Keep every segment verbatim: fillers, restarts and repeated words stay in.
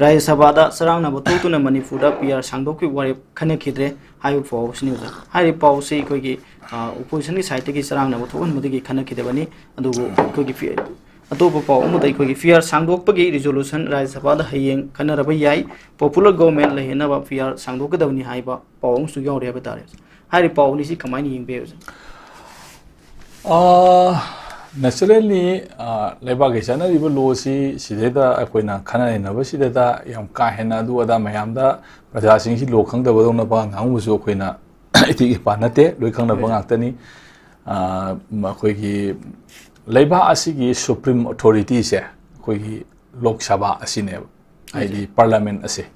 ꯔꯥꯖ꯭ꯌ ꯁꯚꯥꯗ ꯆꯔꯥꯡꯅꯕ ꯊꯣꯛꯇꯨꯅ ꯃꯅꯤꯄꯨꯔꯗ ꯄꯤ ꯑꯥꯔ ꯁꯥꯡꯗꯣꯛꯄꯒꯤ ꯋꯥꯔꯦꯞ ꯈꯟꯅꯈꯤꯗ꯭ꯔꯦ ꯍꯥꯏꯕ ꯄꯥꯎ ꯑꯁꯤꯅꯤ, ꯑꯣꯖꯥ꯫ ꯍꯥꯏꯔꯤꯕ ꯄꯥꯎ ꯑꯁꯤ ꯑꯩꯈꯣꯏꯒꯤ, ꯑ, ꯑꯣꯄꯣꯖꯤꯁꯟꯒꯤ ꯁꯥꯏꯠꯇꯒꯤ ꯆꯔꯥꯡꯅꯕ ꯊꯣꯛꯍꯟꯕꯗꯒꯤ ꯈꯟꯅꯈꯤꯗꯕꯅꯤ꯫ ꯑꯗꯨꯕꯨ ꯑꯩꯈꯣꯏꯒꯤ ꯐꯤ-, ꯑꯇꯣꯞꯄ ꯄꯥꯎ ꯑꯃꯗ ꯑꯩꯈꯣꯏꯒꯤ ꯄꯤ ꯑꯥꯔ ꯁꯥꯡꯗꯣꯛꯄꯒꯤ ꯔꯤꯖꯣꯂꯨꯁꯟ ꯔꯥꯖ꯭ꯌ ꯁꯚꯥꯗ ꯍꯌꯦꯡ ꯈꯟꯅꯔꯕ ꯌꯥꯏ, ꯄꯣꯄꯨꯂꯔ ꯒꯣꯚꯔꯟꯃꯦꯟꯠ ꯂꯩꯍꯟꯅꯕ ꯄꯤ ꯑꯥꯔ ꯁꯥꯡꯗꯣꯛꯀꯗꯕꯅꯤ ꯍꯥꯏꯕ ꯄꯥꯎ ꯑꯃꯁꯨ ꯌꯥꯎꯔꯤ ꯍꯥꯏꯕ ꯇꯥꯔꯦ꯫ ꯍꯥꯏꯔꯤꯕ ꯄꯥꯎ ꯑꯅꯤꯁꯤ ꯀꯃꯥꯏꯅ ꯌꯦꯡꯕꯤꯕꯁꯦ? ꯅꯦꯆꯔꯦꯜꯂꯤ ꯂꯩꯕꯥꯛꯀꯤ ꯆꯠꯅꯔꯤꯕ ꯂꯣꯁꯤ ꯁꯤꯗꯩꯗ ꯑꯩꯈꯣꯏꯅ ꯈꯟꯅ ꯅꯩꯅꯕꯁꯤꯗꯩꯗ ꯌꯥꯝ ꯀꯥ ꯍꯦꯟꯅ ꯑꯗꯨ ꯑꯗꯥ ꯃꯌꯥꯝꯗ ꯄ꯭ꯔꯖꯥꯁꯤꯡꯁꯤ ꯂꯣ ꯈꯪꯗꯕꯗꯧꯅ ꯄꯉꯥꯡ ꯉꯥꯡꯕꯁꯨ ꯑꯩꯈꯣꯏꯅ ꯏꯊꯤꯛ ꯏꯄꯥ ꯅꯠꯇꯦ, ꯂꯣꯏ ꯈꯪꯅꯕ ꯉꯥꯛꯇꯅꯤ꯫ ꯑꯩꯈꯣꯏꯒꯤ ꯂꯩꯕꯥꯛ ꯑꯁꯤꯒꯤ ꯁꯨꯄ꯭ꯔꯤꯝ ꯑꯣꯊꯣꯔꯤꯇꯤꯁꯦ ꯑꯩꯈꯣꯏꯒꯤ ꯂꯣꯛ ꯁꯚꯥ ꯑꯁꯤꯅꯦꯕ, ꯍꯥꯏꯗꯤ ꯄꯥꯔꯂꯥꯃꯦꯟ ꯑꯁꯦ꯫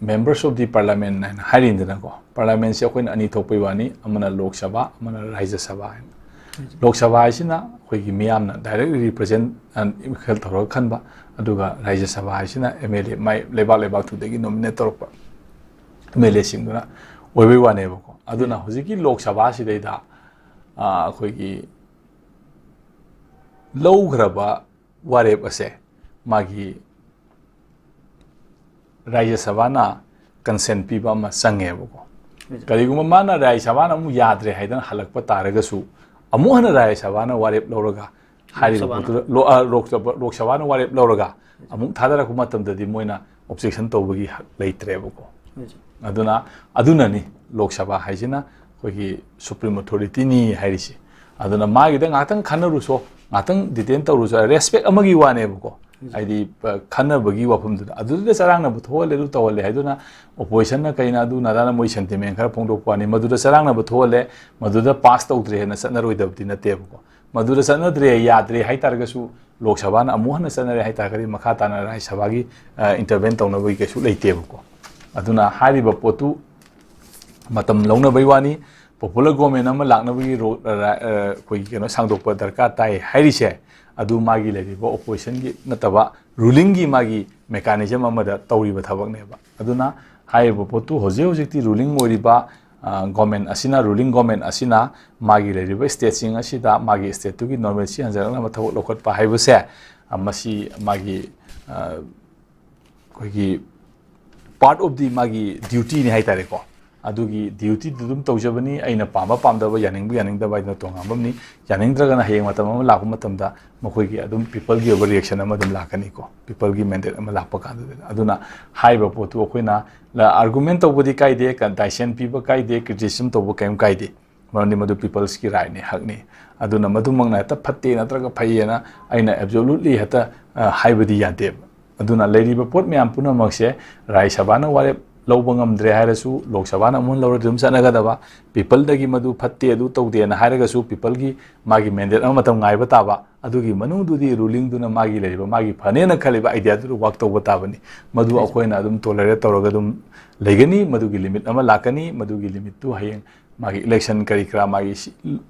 ꯃꯦꯝꯕꯔꯁ ꯑꯣꯐ ꯗꯤ ꯄꯥꯔꯂꯥꯃꯦꯟ ꯍꯥꯏꯅ ꯍꯥꯏꯔꯤꯗꯅꯀꯣ꯫ ꯄꯥꯔꯂꯥꯃꯦꯟꯁꯦ ꯑꯩꯈꯣꯏꯅ ꯑꯅꯤ ꯊꯣꯛꯄꯩ ꯋꯥꯅꯤ, ꯑꯃꯅ ꯂꯣꯛ ꯁꯚꯥ, ꯑꯃꯅ ꯔꯥꯖ꯭ꯌ ꯁꯚꯥ ꯍꯥꯏꯅ꯫ ꯂꯣꯛ ꯁꯚꯥ ꯍꯥꯏꯁꯤꯅ ꯑꯩꯈꯣꯏꯒꯤ ꯃꯤꯌꯥꯝꯅ ꯗꯥꯏꯔꯦꯛꯂꯤ ꯔꯤꯄ꯭ꯔꯖꯦꯟ ꯇꯧꯔꯒ ꯈꯟꯕ, ꯑꯗꯨꯒ ꯔꯥꯖ꯭ꯌ ꯁꯚꯥ ꯍꯥꯏꯁꯤꯅ ꯑꯦꯝ ꯑꯦꯜ ꯑꯦ, ꯃꯥꯏ ꯂꯩꯕꯥꯛ ꯂꯩꯕꯥꯛꯇꯨꯗꯒꯤ ꯅꯣꯃꯤꯅꯦꯠ ꯇꯧꯔꯛꯄ ꯑꯦꯝ ꯑꯦꯜ ꯑꯦꯁꯤꯡꯗꯨꯅ ꯑꯣꯏꯕꯩ ꯋꯥꯅꯦꯕꯀꯣ꯫ ꯑꯗꯨꯅ ꯍꯧꯖꯤꯛꯀꯤ ꯂꯣꯛ ꯁꯚꯥꯁꯤꯗꯩꯗ, ꯑ, ꯑꯩꯈꯣꯏꯒꯤ ꯂꯧꯈ꯭ꯔꯕ ꯋꯥꯔꯦꯞ ꯑꯁꯦ ꯃꯥꯒꯤ ꯔꯥꯖ꯭ꯌ ꯁꯚꯥꯅ ꯀꯟꯁꯦꯟ ꯄꯤꯕ ꯑꯃ ꯆꯪꯉꯦꯕꯀꯣ꯫ ꯀꯔꯤꯒꯨꯝꯕ ꯃꯥꯅ ꯔꯥꯖ꯭ꯌ ꯁꯚꯥꯅ ꯑꯃꯨꯛ ꯌꯥꯗ꯭ꯔꯦ ꯍꯥꯏꯗꯅ ꯍꯜꯂꯛꯄ ꯇꯥꯔꯒꯁꯨ, ꯑꯃꯨꯛ ꯍꯟꯅ ꯔꯥꯖ꯭ꯌ ꯁꯚꯥꯅ ꯋꯥꯔꯦꯞ ꯂꯧꯔꯒ ꯍꯥꯏꯔꯤꯕ ꯄꯣꯠꯇꯨꯗ, ꯂꯣ-, ꯑ, ꯂꯣꯛ ꯁꯚꯥ, ꯂꯣꯛ ꯁꯚꯥꯅ ꯋꯥꯔꯦꯞ ꯂꯧꯔꯒ ꯑꯃꯨꯛ ꯊꯥꯗꯔꯛꯄ ꯃꯇꯝꯗꯗꯤ ꯃꯣꯏꯅ ꯑꯣꯕꯖꯦꯛꯁꯟ ꯇꯧꯕꯒꯤ ꯍꯛ ꯂꯩꯇ꯭ꯔꯦꯕꯀꯣ꯫ ꯑꯗꯨꯅ ꯑꯗꯨꯅꯅꯤ ꯂꯣꯛ ꯁꯚꯥ ꯍꯥꯏꯁꯤꯅ ꯑꯩꯈꯣꯏꯒꯤ ꯁꯨꯄ꯭ꯔꯤꯝ ꯑꯣꯊꯣꯔꯤꯇꯤꯅꯤ ꯍꯥꯏꯔꯤꯁꯦ꯫ ꯑꯗꯨꯅ ꯃꯥꯒꯤꯗ ꯉꯥꯛꯇꯪ ꯈꯟꯅꯔꯨꯁꯣ, ꯉꯥꯛꯇꯪ ꯗꯤꯇꯦꯟ ꯇꯧꯔꯨꯁꯣ, ꯔꯦꯁꯄꯦꯛ ꯑꯃꯒꯤ ꯋꯥꯅꯦꯕꯀꯣ꯫ ꯍꯥꯏꯗꯤ, ꯑ, ꯈꯟꯅꯕꯒꯤ ꯋꯥꯐꯝꯗꯨꯗ ꯑꯗꯨꯗ ꯆꯔꯥꯡꯅꯕ ꯊꯣꯛꯍꯜꯂꯦ, ꯑꯗꯨ ꯇꯧꯍꯜꯂꯦ ꯍꯥꯏꯗꯨꯅ ꯑꯣꯄꯣꯖꯤꯁꯟꯅ ꯀꯩꯅ ꯑꯗꯨ ꯅꯗꯥꯅ ꯃꯣꯏ ꯁꯦꯟꯇꯤꯃꯦꯟ ꯈꯔ ꯐꯣꯡꯗꯣꯛꯄ ꯋꯥꯅꯤ꯫ ꯃꯗꯨꯗ ꯆꯔꯥꯡꯅꯕ ꯊꯣꯛꯍꯜꯂꯦ, ꯃꯗꯨꯗ ꯄꯥꯁ ꯇꯧꯗ꯭ꯔꯦ ꯍꯥꯏꯅ ꯆꯠꯅꯔꯣꯏꯗꯕꯗꯤ ꯅꯠꯇꯦꯕꯀꯣ꯫ ꯃꯗꯨꯗ ꯆꯠꯅꯗ꯭ꯔꯦ, ꯌꯥꯗ꯭ꯔꯦ ꯍꯥꯏꯇꯥꯔꯒꯁꯨ, ꯂꯣꯛ ꯁꯚꯥꯅ ꯑꯃꯨꯛ ꯍꯟꯅ ꯆꯠꯅꯔꯦ ꯍꯥꯏꯇꯥꯔꯒꯗꯤ, ꯃꯈꯥ ꯇꯥꯅ ꯔꯥꯖ꯭ꯌ ꯁꯚꯥꯒꯤ, ꯑ, ꯏꯟꯇꯔꯚꯦꯟ ꯇꯧꯅꯕꯒꯤ ꯀꯩꯁꯨ ꯂꯩꯇꯦꯕꯀꯣ꯫ ꯑꯗꯨꯅ ꯍꯥꯏꯔꯤꯕ ꯄꯣꯠꯇꯨ ꯃꯇꯝ ꯂꯧꯅꯕꯩ ꯋꯥꯅꯤ꯫ ꯄꯣꯄꯨꯂꯔ ꯒꯣꯚꯔꯟꯃꯦꯟꯠ ꯑꯃ ꯂꯥꯛꯅꯕꯒꯤ ꯔꯣ-, ꯑ, ꯔ-, ꯑ, ꯑꯩꯈꯣꯏꯒꯤ ꯀꯩꯅꯣ ꯁꯥꯡꯗꯣꯛꯄ ꯗꯔꯀꯥꯔ ꯇꯥꯏ ꯍꯥꯏꯔꯤꯁꯦ, ꯑꯗꯨ ꯃꯥꯒꯤ ꯂꯩꯔꯤꯕ ꯑꯣꯄꯣꯖꯤꯁꯟꯒꯤ ꯅꯠꯇꯕ ꯔꯨꯂꯤꯡꯒꯤ ꯃꯥꯒꯤ ꯃꯦꯀꯥꯅꯤꯖꯝ ꯑꯃꯗ ꯇꯧꯔꯤꯕ ꯊꯕꯛꯅꯦꯕ꯫ ꯑꯗꯨꯅ ꯍꯥꯏꯔꯤꯕ ꯄꯣꯠꯇꯨ ꯍꯧꯖꯤꯛ ꯍꯧꯖꯤꯛꯇꯤ ꯔꯨꯂꯤꯡ ꯑꯣꯏꯔꯤꯕ, ꯑ, ꯒꯣꯚꯔꯟꯃꯦꯟꯠ ꯑꯁꯤꯅ, ꯔꯨꯂꯤꯡ ꯒꯣꯚꯔꯟꯃꯦꯟꯠ ꯑꯁꯤꯅ ꯃꯥꯒꯤ ꯂꯩꯔꯤꯕ ꯁ꯭ꯇꯦꯠꯁꯤꯡ ꯑꯁꯤꯗ ꯃꯥꯒꯤ ꯁ꯭ꯇꯦꯠꯇꯨꯒꯤ ꯅꯣꯔꯃꯦꯜꯁꯤ ꯍꯟꯖꯔꯛꯅꯕ ꯊꯕꯛ ꯂꯧꯈꯠꯄ ꯍꯥꯏꯕꯁꯦ, ꯑ, ꯃꯁꯤ ꯃꯥꯒꯤ ꯑꯩꯈꯣꯏꯒꯤ part of the ꯃꯥꯒꯤ dutyꯅꯤ ꯍꯥꯏꯇꯥꯔꯦꯀꯣ꯫ ꯑꯗꯨꯒꯤ dutyꯗꯨ ꯑꯗꯨꯝ ꯇꯧꯖꯕꯅꯤ꯫ ꯑꯩꯅ ꯄꯥꯝꯕ ꯄꯥꯝꯗꯕ, ꯌꯥꯅꯤꯡꯕ ꯌꯥꯅꯤꯡꯗꯕ ꯍꯥꯏꯗꯅ ꯇꯣꯉꯥꯟꯕ ꯑꯃꯅꯤ꯫ ꯌꯥꯅꯤꯡꯗ꯭ꯔꯒꯅ ꯍꯌꯦꯡ ꯃꯇꯝ ꯑꯃ ꯂꯥꯛꯄ ꯃꯇꯝꯗ ꯃꯈꯣꯏꯒꯤ ꯑꯗꯨꯝ peopleꯒꯤ ꯑꯣꯏꯕ reaction ꯑꯃ ꯑꯗꯨꯝ ꯂꯥꯛꯀꯅꯤꯀꯣ, peopleꯒꯤ mandate ꯑꯃ ꯂꯥꯛꯄ ꯀꯥꯟꯗꯨꯗ꯫ ꯑꯗꯨꯅ ꯍꯥꯏꯔꯤꯕ ꯄꯣꯠꯇꯨ ꯑꯩꯈꯣꯏꯅ argument ꯇꯧꯕꯗꯤ ꯀꯥꯏꯗꯦ, ꯀ-, ꯗꯥꯏꯁꯦꯟ ꯄꯤꯕ ꯀꯥꯏꯗꯦ, criticism ꯇꯧꯕ ꯀꯔꯤꯝ ꯀꯥꯏꯗꯦ꯫ ꯃꯔꯝꯗꯤ ꯃꯗꯨ peopleꯁꯀꯤ rightꯅꯤ, ꯍꯛꯅꯤ꯫ ꯑꯗꯨꯅ ꯃꯗꯨꯃꯛꯅ ꯍꯦꯛꯇ ꯐꯠꯇꯦ ꯅꯠꯇ꯭ꯔꯒ ꯐꯩꯌꯦꯅ ꯑꯩꯅ absolutely ꯍꯦꯛꯇ, ꯑ, ꯍꯥꯏꯕꯗꯤ ꯌꯥꯗꯦꯕ꯫ ꯑꯗꯨꯅ ꯂꯩꯔꯤꯕ ꯄꯣꯠ ꯃꯌꯥꯝ ꯄꯨꯝꯅꯃꯛꯁꯦ ꯔꯥꯖ꯭ꯌ ꯁꯚꯥꯅ ꯋꯥꯔꯦꯞ ꯂꯧꯕ ꯉꯝꯗ꯭ꯔꯦ ꯍꯥꯏꯔꯁꯨ, ꯂꯣꯛ ꯁꯚꯥꯅ ꯑꯃꯨꯛ ꯂꯧꯔꯗꯤ ꯑꯗꯨꯝ ꯆꯠꯅꯒꯗꯕ꯫ peopleꯗꯒꯤ ꯃꯗꯨ ꯐꯠꯇꯦ, ꯑꯗꯨ ꯇꯧꯗꯦꯅ ꯍꯥꯏꯔꯒꯁꯨ, peopleꯒꯤ ꯃꯥꯒꯤ mandate ꯑꯃ ꯃꯇꯝ ꯉꯥꯏꯕ ꯇꯥꯕ꯫ ꯑꯗꯨꯒꯤ ꯃꯅꯨꯡꯗꯨꯗꯤ rulingꯗꯨꯅ ꯃꯥꯒꯤ ꯂꯩꯔꯤꯕ, ꯃꯥꯒꯤ ꯐꯅꯦꯅ ꯈꯜꯂꯤꯕ ideaꯗꯨꯗ work ꯇꯧꯕ ꯇꯥꯕꯅꯤ꯫ ꯃꯗꯨ ꯑꯩꯈꯣꯏꯅ ꯑꯗꯨꯝ tolerate ꯇꯧꯔꯒ ꯑꯗꯨꯝ ꯂꯩꯒꯅꯤ꯫ ꯃꯗꯨꯒꯤ limit ꯑꯃ ꯂꯥꯛꯀꯅꯤ꯫ ꯃꯗꯨꯒꯤ limitꯇꯨ ꯍꯌꯦꯡ ꯃꯥꯒꯤ election ꯀꯔꯤ ꯀꯔꯥ ꯃꯥꯒꯤ ꯁꯤ-,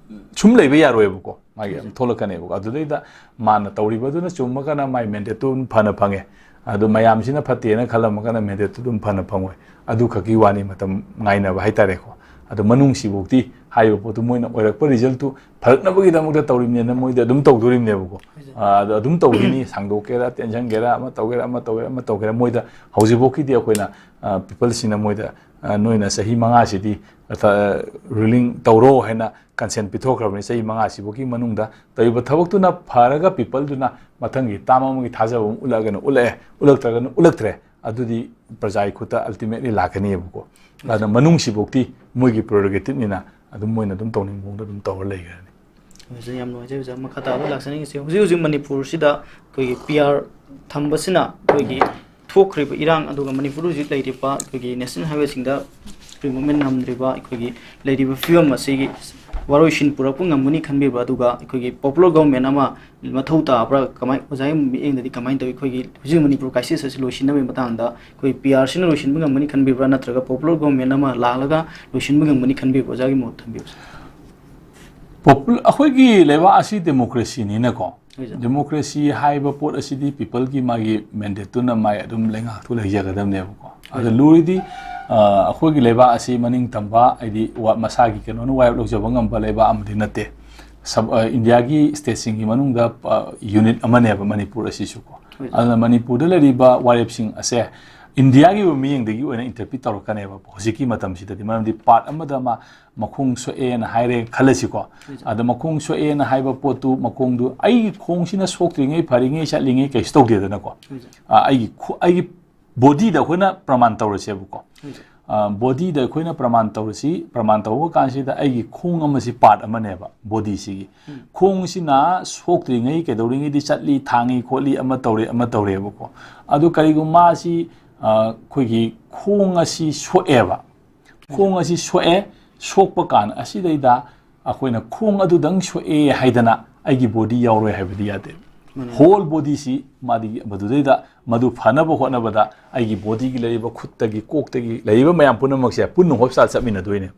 ꯁꯨꯝ ꯂꯩꯕ ꯌꯥꯔꯣꯏꯕꯀꯣ, ꯃꯥꯒꯤ ꯑꯗꯨꯝ ꯊꯣꯛꯂꯛꯀꯅꯦꯕꯀꯣ꯫ ꯑꯗꯨꯗꯩꯗ ꯃꯥꯅ ꯇꯧꯔꯤꯕꯗꯨꯅ ꯆꯨꯝꯃꯒꯅ ꯃꯥꯒꯤ mandateꯇꯨ ꯑꯗꯨꯝ ꯐꯅ ꯐꯪꯉꯦ꯫ ꯑꯗꯨ ꯃꯌꯥꯝꯁꯤꯅ ꯐꯠꯇꯦꯅ ꯈꯜꯂꯝꯃꯒꯅ mandateꯇꯨ ꯑꯗꯨꯝ ꯐꯅ ꯐꯪꯉꯣꯏ꯫ ꯑꯗꯨ ꯈꯛꯀꯤ ꯋꯥꯅꯤ, ꯃꯇꯝ ꯉꯥꯏꯅꯕ ꯍꯥꯏꯇꯥꯔꯦꯀꯣ꯫ ꯑꯗꯨ ꯃꯅꯨꯡꯁꯤꯐꯥꯎꯗꯤ ꯍꯥꯏꯔꯤꯕ ꯄꯣꯠꯇꯨ ꯃꯣꯏꯅ ꯑꯣꯏꯔꯛꯄ resultꯇꯨ ꯐꯔꯛꯅꯕꯒꯤꯗꯃꯛꯇ ꯇꯧꯔꯤꯕꯅꯦꯅ ꯃꯣꯏꯗ ꯑꯗꯨꯝ ꯇꯧꯗꯣꯔꯤꯕꯅꯦꯕꯀꯣ꯫ ꯑꯗꯨ ꯑꯗꯨꯝ ꯇꯧꯈꯤꯅꯤ, ꯁꯥꯡꯗꯣꯛꯀꯦꯔꯥ, ꯇꯦꯟꯁꯤꯟꯒꯦꯔꯥ, ꯑꯃ ꯇꯧꯒꯦꯔꯥ, ꯑꯃ ꯇꯧꯒꯦꯔꯥ, ꯑꯃ ꯇꯧꯒꯦꯔꯥ, ꯃꯣꯏꯗ ꯍꯧꯖꯤꯛꯐꯥꯎꯒꯤꯗꯤ ꯑꯩꯈꯣꯏꯅ, ꯑ, peopleꯁꯤꯡꯅ ꯃꯣꯏꯗ, ꯑ, ꯅꯣꯏꯅ ꯆꯍꯤ ꯃꯉꯥꯁꯤꯗꯤ, ꯑ, ruling ꯇꯧꯔꯣ ꯍꯥꯏꯅ consent ꯄꯤꯊꯣꯛꯈ꯭ꯔꯕꯅꯤ꯫ ꯆꯍꯤ ꯃꯉꯥꯁꯤꯐꯥꯎꯒꯤ ꯃꯅꯨꯡꯗ ꯇꯧꯔꯤꯕ ꯊꯕꯛꯇꯨꯅ ꯐꯔꯒ peopleꯗꯨꯅ ꯃꯊꯪꯒꯤ term ꯑꯃꯒꯤ ꯊꯥꯖꯕ ꯑꯃ ꯎꯠꯂꯛꯑꯒꯅ ꯎꯠꯂꯛꯑꯦ, ꯎꯠꯂꯛꯇ꯭ꯔꯒꯅ ꯎꯠꯂꯛꯇ꯭ꯔꯦ꯫ ꯑꯗꯨꯗꯤ ꯄ꯭ꯔꯖꯥꯒꯤ ꯈꯨꯠꯇ ultimately ꯂꯥꯛꯀꯅꯤꯕꯀꯣ꯫ ꯑꯗꯨꯅ ꯃꯅꯨꯡꯁꯤꯐꯥꯎꯗꯤ ꯃꯣꯏꯒꯤ prerogativeꯅꯤꯅ ꯑꯗꯨꯝ ꯃꯣꯏꯅ ꯑꯗꯨꯝ ꯇꯧꯅꯤꯡꯕ ꯃꯑꯣꯡꯗ ꯑꯗꯨꯝ ꯇꯧꯔ ꯂꯩꯈ꯭ꯔꯅꯤ꯫ ꯑꯣꯖꯥ, ꯌꯥꯝ ꯅꯨꯡꯉꯥꯏꯖꯩ ꯑꯣꯖꯥ꯫ ꯃꯈꯥ ꯇꯥꯕꯗ ꯂꯥꯛꯆꯅꯤꯡꯉꯤꯁꯦ, ꯍꯧꯖꯤꯛ ꯍꯧꯖꯤꯛ ꯃꯅꯤꯄꯨꯔꯁꯤꯗ ꯑꯩꯈꯣꯏꯒꯤ PR ꯊꯝꯕꯁꯤꯅ ꯑꯩꯈꯣꯏꯒꯤ ꯊꯣꯛꯈ꯭ꯔꯤꯕ ꯏꯔꯥꯡ, ꯑꯗꯨꯒ ꯃꯅꯤꯄꯨꯔꯗ ꯍꯧꯖꯤꯛ ꯂꯩꯔꯤꯕ ꯑꯩꯈꯣꯏꯒꯤ national highwayꯁꯤꯡꯗ free movement ꯉꯝꯗ꯭ꯔꯤꯕ ꯑꯩꯈꯣꯏꯒꯤ ꯂꯩꯔꯤꯕ ꯐꯤꯕꯝ ꯑꯁꯤꯒꯤ ꯋꯥꯔꯣꯏꯁꯤꯟ ꯄꯨꯔꯛꯄ ꯉꯝꯒꯅꯤ ꯈꯟꯕꯤꯕ꯭ꯔꯥ? ꯑꯗꯨꯒ ꯑꯩꯈꯣꯏꯒꯤ popular government ꯑꯃ ꯃꯊꯧ ꯇꯥꯕ꯭ꯔꯥ? ꯀꯃꯥꯏ, ꯑꯣꯖꯥꯒꯤ ꯃꯤꯠꯌꯦꯡꯗꯗꯤ ꯀꯃꯥꯏꯅ ꯇꯧꯏ? ꯑꯩꯈꯣꯏꯒꯤ ꯍꯧꯖꯤꯛ ꯃꯅꯤꯄꯨꯔ crisis ꯑꯁꯤ ꯂꯣꯏꯁꯤꯟꯅꯕꯒꯤ ꯃꯇꯥꯡꯗ ꯑꯩꯈꯣꯏ PRꯁꯤꯅ ꯂꯣꯏꯁꯤꯟꯕ ꯉꯝꯒꯅꯤ ꯈꯟꯕꯤꯕ꯭ꯔꯥ, ꯅꯠꯇ꯭ꯔꯒ popular government ꯑꯃ ꯂꯥꯛꯂꯒ ꯂꯣꯏꯁꯤꯟꯕ ꯉꯝꯒꯅꯤ ꯈꯟꯕꯤꯕ꯭ꯔꯥ? ꯑꯣꯖꯥꯒꯤ ꯃꯣꯠ ꯊꯝꯕꯤꯌꯨ꯫ Popul-, ꯑꯩꯈꯣꯏꯒꯤ ꯂꯩꯕꯥꯛ ꯑꯁꯤ democracyꯅꯤꯅꯀꯣ, ꯍꯣꯏ, ꯁꯥꯔ꯫ Democracy ꯍꯥꯏꯕ ꯄꯣꯠ ꯑꯁꯤꯗꯤ peopleꯒꯤ ꯃꯥꯒꯤ mandateꯇꯨꯅ ꯃꯥꯏ ꯑꯗꯨꯝ ꯂꯩꯉꯥꯛꯇꯨ ꯂꯩꯖꯒꯗꯕꯅꯦꯕꯀꯣ꯫ ꯍꯣꯏ, ꯑꯗ ꯁꯥꯔ꯫ ꯂꯨꯔꯤꯗꯤ, ꯑ, ꯑꯩꯈꯣꯏꯒꯤ ꯂꯩꯕꯥꯛ ꯑꯁꯤ ꯃꯅꯤꯡ ꯇꯝꯕ, ꯍꯥꯏꯗꯤ ꯋꯥ-, ꯃꯁꯥꯒꯤ ꯀꯩꯅꯣꯅ ꯋꯥꯔꯦꯞ ꯂꯧꯖꯕ ꯉꯝꯕ ꯂꯩꯕꯥꯛ ꯑꯃꯗꯤ ꯅꯠꯇꯦ꯫ Sub-, ꯑ, Indiaꯒꯤ stateꯁꯤꯡꯒꯤ ꯃꯅꯨꯡꯗ, ꯑ, unit ꯑꯃꯅꯦꯕ ꯃꯅꯤꯄꯨꯔ ꯑꯁꯤꯁꯨꯀꯣ꯫ ꯑꯗꯨꯅ ꯃꯅꯤꯄꯨꯔꯗ ꯂꯩꯔꯤꯕ ꯋꯥꯔꯦꯞꯁꯤꯡ ꯑꯁꯦ ꯏꯟꯗꯤꯌꯥꯒꯤ ꯑꯣꯏꯕ ꯃꯤꯠꯌꯦꯡꯗꯒꯤ ꯑꯣꯏꯅ ꯏꯟꯇꯔꯄ꯭ꯔꯤꯠ ꯇꯧꯔꯛꯀꯅꯦꯕ ꯍꯧꯖꯤꯛꯀꯤ ꯃꯇꯝꯁꯤꯗꯗꯤ꯫ ꯃꯔꯝꯗꯤ ꯄꯥꯔꯠ ꯑꯃꯗ ꯑꯃ ꯃꯈꯣꯡ ꯁꯣꯛꯑꯦꯅ ꯍꯥꯏꯔꯦ ꯈꯜꯂꯁꯤꯀꯣ꯫ ꯑꯗ ꯃꯈꯣꯡ ꯁꯣꯛꯑꯦꯅ ꯍꯥꯏꯕ ꯄꯣꯠꯇꯨ, ꯃꯈꯣꯡꯗꯨ ꯑꯩꯒꯤ ꯈꯣꯡꯁꯤꯅ ꯁꯣꯛꯇ꯭ꯔꯤꯉꯩ, ꯐꯔꯤꯉꯩ, ꯆꯠꯂꯤꯉꯩ ꯀꯩꯁꯨ ꯇꯧꯗꯦꯗꯅꯀꯣ꯫ ꯑ, ꯑꯩꯒꯤ ꯈꯨ-, ꯑꯩꯒꯤ ꯕꯣꯗꯤꯗ ꯑꯩꯈꯣꯏꯅ ꯄ꯭ꯔꯃꯥꯟ ꯇꯧꯔꯁꯦꯕꯀꯣ꯫ ꯑ, ꯕꯣꯗꯤꯗ ꯑꯩꯈꯣꯏꯅ ꯄ꯭ꯔꯃꯥꯟ ꯇꯧꯔꯁꯤ, ꯄ꯭ꯔꯃꯥꯟ ꯇꯧꯕ ꯀꯥꯟꯁꯤꯗ ꯑꯩꯒꯤ ꯈꯣꯡ ꯑꯃꯁꯤ ꯄꯥꯔꯠ ꯑꯃꯅꯦꯕ ꯕꯣꯗꯤꯁꯤꯒꯤ꯫ ꯈꯣꯡꯁꯤꯅ ꯁꯣꯛꯇ꯭ꯔꯤꯉꯩ ꯀꯩꯗꯧꯔꯤꯉꯩꯗꯤ ꯆꯠꯂꯤ, ꯊꯥꯡꯉꯤ ꯈꯣꯠꯂꯤ, ꯑꯃ ꯇꯧꯔꯦ ꯑꯃ ꯇꯧꯔꯦꯕꯀꯣ꯫ ꯑꯗꯨ ꯀꯔꯤꯒꯨꯝꯕ ꯃꯥꯁꯤ, ꯑ, ꯑꯩꯈꯣꯏꯒꯤ ꯈꯣꯡ ꯑꯁꯤ ꯁꯣꯛꯑꯦꯕ꯫ ꯈꯣꯡ ꯑꯁꯤ ꯁꯣꯛꯑꯦ, ꯁꯣꯛꯄ ꯀꯥꯟ ꯑꯁꯤꯗꯩꯗ ꯑꯩꯈꯣꯏꯅ ꯈꯣꯡ ꯑꯗꯨꯗꯪ ꯁꯣꯛꯑꯦ ꯍꯥꯏꯗꯅ ꯑꯩꯒꯤ ꯕꯣꯗꯤ ꯌꯥꯎꯔꯣꯏ ꯍꯥꯏꯕꯗꯤ ꯌꯥꯗꯦ꯫ ꯍꯣꯜ ꯕꯣꯗꯤꯁꯤ ꯃꯥꯗꯤ ꯃꯗꯨꯗꯩꯗ ꯃꯗꯨ ꯐꯅꯕ ꯍꯣꯠꯅꯕꯗ ꯑꯩꯒꯤ ꯕꯣꯗꯤꯒꯤ ꯂꯩꯔꯤꯕ ꯈꯨꯠꯇꯒꯤ, ꯀꯣꯛꯇꯒꯤ ꯂꯩꯔꯤꯕ ꯃꯌꯥꯝ ꯄꯨꯝꯅꯃꯛꯁꯦ ꯄꯨꯟꯅ ꯍꯣꯁꯄꯤꯇꯥꯜ ꯆꯠꯃꯤꯟꯅꯗꯣꯏꯅꯦ꯫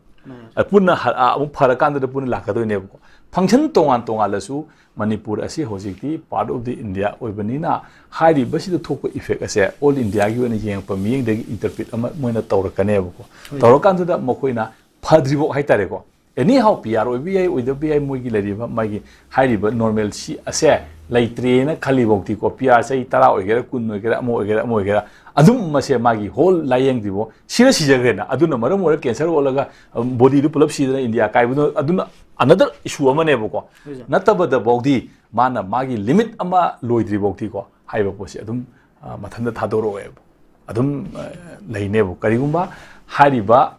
ꯑ, ꯄꯨꯟꯅ ꯍ-, ꯑ, ꯑꯃꯨꯛ ꯐꯔꯀꯥꯟꯗꯗ ꯄꯨꯟꯅ ꯂꯥꯛꯀꯗꯣꯏꯅꯦꯕꯀꯣ꯫ ꯐꯪꯁꯟ ꯇꯣꯉꯥꯟ ꯇꯣꯉꯥꯜꯂꯁꯨ ꯃꯅꯤꯄꯨꯔ ꯑꯁꯤ ꯍꯧꯖꯤꯛꯇꯤ ꯄꯥꯔꯠ ꯑꯣꯐ ꯗꯤ ꯏꯟꯗꯤꯌꯥ ꯑꯣꯏꯕꯅꯤꯅ ꯍꯥꯏꯔꯤꯕꯁꯤꯗ ꯊꯣꯛꯄ ꯏꯐꯦꯛ ꯑꯁꯦ ꯑꯣꯜ ꯏꯟꯗꯤꯌꯥꯒꯤ ꯑꯣꯏꯅ ꯌꯦꯡꯉꯛꯄ ꯃꯤꯠꯌꯦꯡꯗꯒꯤ ꯏꯟꯇꯔꯄ꯭ꯔꯤꯠ ꯑꯃ ꯃꯣꯏꯅ ꯇꯧꯔꯛꯀꯅꯦꯕꯀꯣ꯫ ꯇꯧꯔꯀꯥꯟꯗꯨꯗ ꯃꯈꯣꯏꯅ ꯐꯗ꯭ꯔꯤꯐꯥꯎ ꯍꯥꯏꯇꯥꯔꯦꯀꯣ꯫ ꯑꯦꯅꯤ ꯍꯥꯎ ꯄꯤ ꯑꯥꯔ ꯑꯣꯏꯕ ꯌꯥꯏ, ꯑꯣꯏꯗꯕ ꯌꯥꯏ, ꯃꯣꯏꯒꯤ ꯂꯩꯔꯤꯕ ꯃꯥꯒꯤ ꯍꯥꯏꯔꯤꯕ ꯅꯣꯔꯃꯦꯜ ꯁꯤ ꯑꯁꯦ ꯂꯩꯇ꯭ꯔꯦꯅ ꯈꯜꯂꯤꯐꯥꯎꯗꯤꯀꯣ, ꯄꯤ ꯑꯥꯔ ꯆꯍꯤ ꯇꯔꯥ ꯑꯣꯏꯒꯦꯔꯥ, ꯀꯨꯟ ꯑꯣꯏꯒꯦꯔꯥ, ꯑꯃ ꯑꯣꯏꯒꯦꯔꯥ, ꯑꯃ ꯑꯣꯏꯒꯦꯔꯥ, ꯑꯗꯨꯝ ꯃꯁꯦ ꯃꯥꯒꯤ ꯍꯣꯜ ꯂꯥꯏꯌꯦꯡꯗ꯭ꯔꯤꯕꯣ ꯁꯤꯔ ꯁꯤꯖꯈ꯭ꯔꯦꯅ꯫ ꯑꯗꯨꯅ ꯃꯔꯝ ꯑꯣꯏꯔꯒ ꯀꯦꯟꯁꯔ ꯑꯣꯜꯂꯒ, ꯑꯝ, ꯕꯣꯗꯤꯗꯨ ꯄꯨꯂꯞ ꯁꯤꯗꯅ ꯏꯟꯗꯤꯌꯥ ꯀꯥꯏꯕꯗꯣ ꯑꯗꯨꯅ ꯑꯅꯗꯔ ꯏꯁꯨ ꯑꯃꯅꯦꯕꯀꯣ꯫ ꯅꯠꯇꯕꯗꯐꯥꯎꯗꯤ ꯃꯥꯅ ꯃꯥꯒꯤ ꯂꯤꯃꯤꯠ ꯑꯃ ꯂꯣꯏꯗ꯭ꯔꯤꯐꯥꯎꯗꯤꯀꯣ ꯍꯥꯏꯔꯤꯕ ꯄꯣꯠꯁꯦ ꯑꯗꯨꯝ, ꯑ, ꯃꯊꯟꯇ ꯊꯥꯗꯣꯔꯛꯑꯣꯏꯕ꯫ ꯑꯗꯨꯝ, ꯑ, ꯂꯩꯅꯦꯕ꯫ ꯀꯔꯤꯒꯨꯝꯕ ꯍꯥꯏꯔꯤꯕ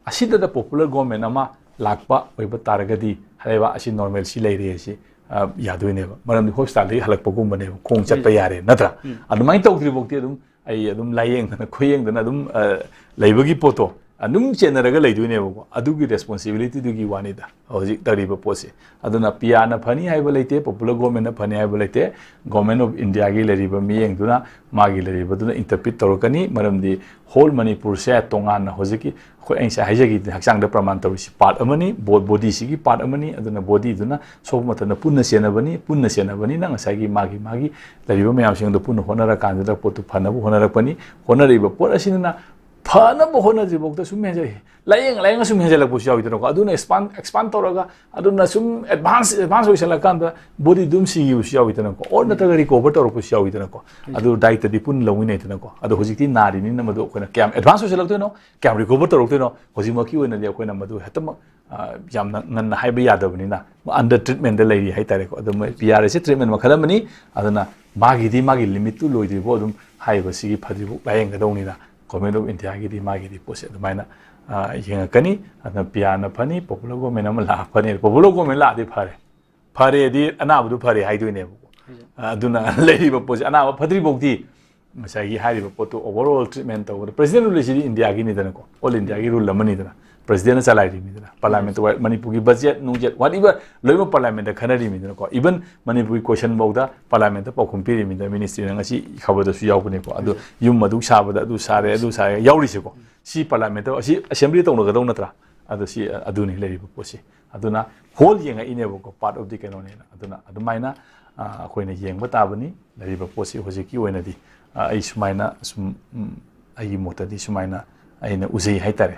ꯑꯁꯤꯗ ꯄꯣꯄꯨꯂꯔ ꯒꯣꯔꯃꯦꯟ ꯑꯃ ꯂꯥꯛꯄ ꯑꯣꯏꯕ ꯇꯥꯔꯒꯗꯤ ꯍꯥꯏꯔꯤꯕ ꯑꯁꯤ ꯅꯣꯔꯃꯦꯜ ꯁꯤ ꯂꯩꯔꯦ ꯁꯤ, ꯑ, ꯌꯥꯗꯣꯏꯅꯦꯕ꯫ ꯃꯔꯝꯗꯤ ꯍꯣꯁꯄꯤꯇꯥꯜꯗꯒꯤ ꯍꯜꯂꯛꯄꯒꯨꯝꯕꯅꯦꯕ, ꯈꯣꯡ ꯆꯠꯄ ꯌꯥꯔꯦ, ꯅꯠꯇ꯭ꯔꯥ? ꯑꯗꯨꯃꯥꯏꯅ ꯇꯧꯗ꯭ꯔꯤꯐꯥꯎꯗꯤ ꯑꯗꯨꯝ ꯑꯩ ꯑꯗꯨꯝ ꯂꯥꯏꯌꯦꯡꯗꯅ ꯈꯣꯏꯌꯦꯡꯗꯅ ꯑꯗꯨꯝ, ꯑ, ꯂꯩꯕꯒꯤ ꯄꯣꯠꯇꯣ ꯑꯗꯨꯝ ꯆꯦꯟꯅꯔꯒ ꯂꯩꯗꯣꯏꯅꯦꯕꯀꯣ꯫ ꯑꯗꯨꯒꯤ ꯔꯦꯁꯄꯣꯟꯁꯤꯕꯤꯂꯤꯇꯤꯗꯨꯒꯤ ꯋꯥꯅꯤꯗ ꯍꯧꯖꯤꯛ ꯇꯧꯔꯤꯕ ꯄꯣꯠꯁꯦ꯫ ꯑꯗꯨꯅ ꯄꯤ ꯑꯥꯔꯅ ꯐꯅꯤ ꯍꯥꯏꯕ ꯂꯩꯇꯦ, ꯄꯣꯄꯨꯂꯔ ꯒꯣꯔꯃꯦꯟꯅ ꯐꯅꯤ ꯍꯥꯏꯕ ꯂꯩꯇꯦ꯫ ꯒꯣꯔꯃꯦꯟ ꯑꯣꯐ ꯏꯟꯗꯤꯌꯥꯒꯤ ꯂꯩꯔꯤꯕ ꯃꯤꯠꯌꯦꯡꯗꯨꯅ ꯃꯥꯒꯤ ꯂꯩꯔꯤꯕꯗꯨꯅ ꯏꯟꯇꯔꯄ꯭ꯔꯤꯠ ꯇꯧꯔꯛꯀꯅꯤ꯫ ꯃꯔꯝꯗꯤ ꯍꯣꯜ ꯃꯅꯤꯄꯨꯔꯁꯦ ꯇꯣꯉꯥꯟꯅ ꯍꯧꯖꯤꯛꯀꯤ ꯑꯩꯈꯣꯏ, ꯑꯩ ꯉꯁꯥꯏ ꯍꯥꯏꯖꯈꯤꯗꯨꯅꯤ, ꯍꯛꯆꯥꯡꯗ ꯄ꯭ꯔꯃꯥꯟ ꯇꯧꯔꯤꯁꯤ ꯄꯥꯔꯠ ꯑꯃꯅꯤ, ꯕꯣ-, ꯕꯣꯗꯤꯁꯤꯒꯤ ꯄꯥꯔꯠ ꯑꯃꯅꯤ꯫ ꯑꯗꯨꯅ ꯕꯣꯗꯤꯗꯨꯅ ꯁꯣꯛꯄ ꯃꯇꯝꯗ ꯄꯨꯟꯅ ꯆꯦꯟꯅꯕꯅꯤ, ꯄꯨꯟꯅ ꯆꯦꯟꯅꯕꯅꯤꯅ ꯉꯁꯥꯏꯒꯤ ꯃꯥꯒꯤ ꯃꯥꯒꯤ ꯂꯩꯔꯤꯕ ꯃꯌꯥꯝꯁꯤꯡꯗꯣ ꯄꯨꯟꯅ ꯍꯣꯠꯅꯔꯀꯥꯟꯗꯨꯗ ꯄꯣꯠꯇꯨ ꯐꯅꯕ ꯍꯣꯠꯅꯔꯛꯄꯅꯤ꯫ ꯍꯣꯠꯅꯔꯤꯕ ꯄꯣꯠ ꯑꯁꯤꯅ ꯐꯅꯕ ꯍꯣꯠꯅꯗ꯭ꯔꯤꯐꯥꯎꯗ ꯁꯨꯝ ꯍꯦꯟꯖꯜ ꯂꯥꯏꯌꯦꯡ ꯂꯥꯏꯌꯦꯡ ꯁꯨꯝ ꯍꯦꯟꯖꯜꯂꯛꯄꯁꯨ ꯌꯥꯎꯏꯗꯅꯀꯣ꯫ ꯑꯗꯨꯅ ꯑꯦꯛꯁꯄꯥꯟ ꯑꯦꯛꯁꯄꯥꯟ ꯇꯧꯔꯒ ꯑꯗꯨꯅ ꯁꯨꯝ ꯑꯦꯗꯚꯥꯟꯁ ꯑꯦꯗꯚꯥꯟꯁ ꯑꯣꯏꯁꯜꯂꯀꯥꯟꯗ ꯕꯣꯗꯤ ꯑꯗꯨꯝ ꯁꯤꯈꯤꯕꯁꯨ ꯌꯥꯎꯏꯗꯅꯀꯣ꯫ ꯑꯣꯔ ꯅꯠꯇ꯭ꯔꯒ ꯔꯤꯀꯣꯚꯔ ꯇꯧꯔꯛꯄꯁꯨ ꯌꯥꯎꯏꯗꯅꯀꯣ꯫ ꯑꯗꯨ ꯗꯥꯏꯠꯇꯗꯤ ꯄꯨꯟꯅ ꯂꯧꯃꯤꯟꯅꯩꯗꯅꯀꯣ꯫ ꯑꯗꯣ ꯍꯧꯖꯤꯛꯇꯤ ꯅꯥꯔꯤꯅꯤꯅ ꯃꯗꯨ ꯑꯩꯈꯣꯏꯅ ꯀꯌꯥꯝ ꯑꯦꯗꯚꯥꯟꯁ ꯑꯣꯏꯁꯜꯂꯛꯇꯣꯏꯅꯣ, ꯀꯌꯥꯝ ꯔꯤꯀꯣꯚꯔ ꯇꯧꯔꯛꯇꯣꯏꯅꯣ, ꯍꯧꯖꯤꯛꯃꯛꯀꯤ ꯑꯣꯏꯅꯗꯤ ꯑꯩꯈꯣꯏꯅ ꯃꯗꯨ ꯍꯦꯛꯇꯃꯛ ꯌꯥꯝꯅ ꯉꯟꯅ ꯍꯥꯏꯕ ꯌꯥꯗꯕꯅꯤꯅ ꯑꯟꯗꯔ ꯇ꯭ꯔꯤꯠꯃꯦꯟꯗ ꯂꯩꯔꯤ ꯍꯥꯏꯇꯥꯔꯦꯀꯣ꯫ ꯑꯗꯨ ꯃꯣꯏ ꯄꯤ ꯑꯥꯔ ꯑꯦꯁꯁꯦ ꯇ꯭ꯔꯤꯠꯃꯦꯟ ꯃꯈꯜ ꯑꯃꯅꯤ꯫ ꯑꯗꯨꯅ ꯃꯥꯒꯤꯗꯤ ꯃꯥꯒꯤ ꯂꯤꯃꯤꯠꯇꯨ ꯂꯣꯏꯗ꯭ꯔꯤꯕꯐꯥꯎ ꯑꯗꯨꯝ ꯍꯥꯏꯔꯤꯕꯁꯤꯒꯤ ꯐꯗ꯭ꯔꯤꯐꯥꯎ ꯂꯥꯏꯌꯦꯡꯒꯗꯧꯅꯤꯅ Government of Indiaꯒꯤꯗꯤ ꯃꯥꯒꯤꯗꯤ ꯄꯣꯠꯁꯦ ꯑꯗꯨꯃꯥꯏꯅ ꯌꯦꯡꯉꯛꯀꯅꯤ꯫ ꯑꯗꯨꯅ ꯄꯤ ꯑꯥꯔꯅ ꯐꯅꯤ, ꯄꯣꯄꯨꯂꯔ ꯒꯣꯔꯃꯦꯟ ꯑꯃ ꯂꯥꯛꯑ ꯐꯅꯤ꯫ ꯄꯣꯄꯨꯂꯔ ꯒꯣꯔꯃꯦꯟ ꯂꯥꯛꯑꯗꯤ ꯐꯔꯦ, ꯐꯔꯦꯗꯤ ꯑꯅꯥꯕꯗꯨ ꯐꯔꯦ ꯍꯥꯏꯗꯣꯏꯅꯦꯕꯀꯣ꯫ ꯑꯗꯨꯅ ꯂꯩꯔꯤꯕ ꯄꯣꯠꯁꯦ ꯑꯅꯥꯕ ꯐꯗ꯭ꯔꯤꯐꯥꯎꯗꯤ ꯉꯁꯥꯏꯒꯤ ꯍꯥꯏꯔꯤꯕ ꯄꯣꯠꯇꯨ overall treatment ꯇꯧꯕꯗ president rule ꯁꯤꯗꯤ ꯏꯟꯗꯤꯌꯥꯒꯤꯅꯤꯗꯅꯀꯣ, all Indiaꯒꯤ rule ꯑꯃꯅꯤꯗꯅ꯫ Presidentꯅ ꯆꯂꯥꯏꯔꯤꯕꯅꯤꯗꯅ, Parliamentꯇ ꯋꯥ-, ꯃꯅꯤꯄꯨꯔꯒꯤ budget ꯅꯨꯡꯖꯦꯠ whatever ꯂꯣꯏꯅꯃꯛ Parliamentꯇ ꯈꯟꯅꯔꯤꯕꯅꯤꯗꯅꯀꯣ꯫ Even ꯃꯅꯤꯄꯨꯔꯒꯤ question ꯐꯥꯎꯗ Parliamentꯇ ꯄꯥꯎꯈꯨꯝ ꯄꯤꯔꯤꯕꯅꯤꯗꯅ, ministryꯅ ꯉꯁꯤ ꯈꯕꯔꯗꯁꯨ ꯌꯥꯎꯕꯅꯤꯀꯣ꯫ ꯑꯗꯨ ꯌꯨꯝ ꯑꯗꯨꯛ ꯁꯥꯕꯗ ꯑꯗꯨ ꯁꯥꯔꯦ, ꯑꯗꯨ ꯁꯥꯔꯦ ꯌꯥꯎꯔꯤꯁꯦꯀꯣ꯫ ꯁꯤ Parliamentꯇ, ꯑꯁꯤ Assembly ꯇꯧꯅꯒꯗꯧ ꯅꯠꯇ꯭ꯔꯥ? ꯑꯗꯨ ꯁꯤ ꯑꯗꯨꯅꯤ ꯂꯩꯔꯤꯕ ꯄꯣꯠꯁꯤ꯫ ꯑꯗꯨꯅ whole ꯌꯦꯡꯉꯛꯏꯅꯦꯕꯀꯣ, part of the ꯀꯩꯅꯣꯅꯦꯅ꯫ ꯑꯗꯨꯅ ꯑꯗꯨꯃꯥꯏꯅ ꯑꯩꯈꯣꯏꯅ ꯌꯦꯡꯕ ꯇꯥꯕꯅꯤ꯫ ꯂꯩꯔꯤꯕ ꯄꯣꯠꯁꯤ ꯍꯧꯖꯤꯛꯀꯤ ꯑꯣꯏꯅꯗꯤ ꯑꯩ ꯁꯨꯃꯥꯏꯅ ꯁꯨꯝ ꯑꯩꯒꯤ ꯃꯣꯠꯇꯗꯤ ꯁꯨꯃꯥꯏꯅ ꯑꯩꯅ ꯎꯖꯩ ꯍꯥꯏꯇꯥꯔꯦ꯫